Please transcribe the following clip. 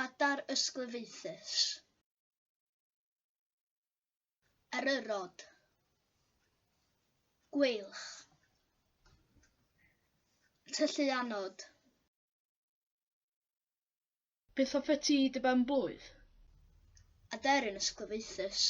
Adar ysglyfaethus. Eryrod. Gweilch. Tylluanod. Beth hoffet ti i dy ben-blwydd? Aderyn ysglyfaethus.